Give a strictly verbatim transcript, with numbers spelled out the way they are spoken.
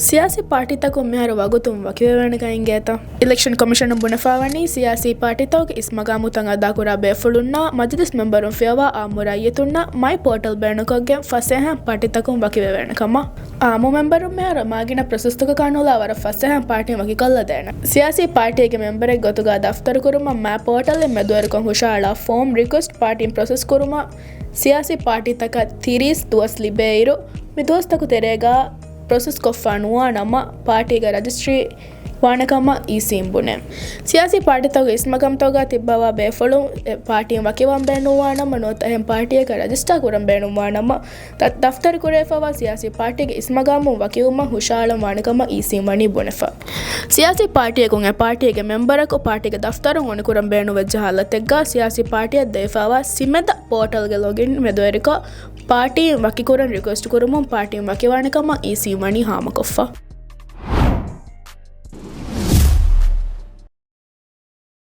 ސިޔާސީ ޕާޓީތަކުން މިހާރު ވަގުތުން ވަކިވެވޭނެކަން އިނގޭތަ؟ އިލެކްޝަން ކޮމިޝަނުން ބުނެފައިވަނީ ސިޔާސީ ޕާޓީތަކުގެ އިސް މަގާމުތައް އަދާކުރާ ބޭފުޅުންނާ މަޖިލިސް މެމްބަރުން ފިޔަވާ އާއްމު ރައްޔިތުންނަށް މައި ޕޯޓަލް ބޭނުންކޮށްގެން ފަސޭހައިން ޕާޓީތަކުން ވަކިވެވޭނެ ކަމަށް. އާއްމު މެމްބަރުން މިހާރު މާގިނަ ޕްރޮސެސްތަކަކާ ނުލާ ވަރަށް ފަސޭހައިން ޕާޓީން ވަކިކޮށްލަދޭނެ. ސިޔާސީ ޕާޓީގެ މެމްބަރެއް ގޮތުގަ ދަފްތަރުކުރުމަށް މައި ޕޯޓަލްއިން މެދުވެރިކޮށް ހުށަހަޅާ ފޯމް ރިކުއެސްޓް ޕާޓީން ޕްރޮސެސް ކުރުމަށް ސިޔާސީ ޕާޓީތަކަށް ތިރީސް ދުވަސް ލިބޭއިރު، މި ދުވަސްތަކު ތެރޭގަ ޕްރޮސެސް ކޮށްފަ ނުވާ ނަމަ، ޕާޓީގަ ރަޖިސްޓްރީ ވާނެ ކަމަށް އީސީން ބުނޭ. ސިޔާސީ ޕާޓީތަކުގެ އިސްމަގާމްތަކުގަ ތިއްބަވާ ބޭފުޅުން އެ ޕާޓީން ވަކިވާން ބޭނުންވާ ނަމަ، ނުވަތަ އެހެން ޕާޓީއަކަށް ރަޖިސްޓާ ކުރަން ބޭނުންވާ ނަމަ، ދަ-، ދަފްތަރު ކުރެވިފައިވާ ސިޔާސީ ޕާޓީގެ އިސްމަގާމުން ވަކިވުމަށް ހުށަހަޅަން ވާނެ ކަމަށް އީސީން ވަނީ ބުނެފަ. ސިޔާސީ ޕާޓީއަކުން އެ ޕާޓީގެ މެމްބަރަކު ޕާޓީގެ ދަފްތަރުން އޮނިކުރަން ބޭނުންވެއްޖެ ހާލަތެއްގަ ސިޔާސީ ޕާޓީއަށް ދެވިފައިވާ ސިމެދަ ޕޯޓަލްގެ ލޮގިން މެދުވެރިކޮށް، ޕާޓީން ވަކިކުރަން ރިކުއެސްޓް ކުރުމުން ޕާޓީން ވަކިވާނެ ކަމަށް އީސީން ވަނީ ހާމަކޮށްފަ.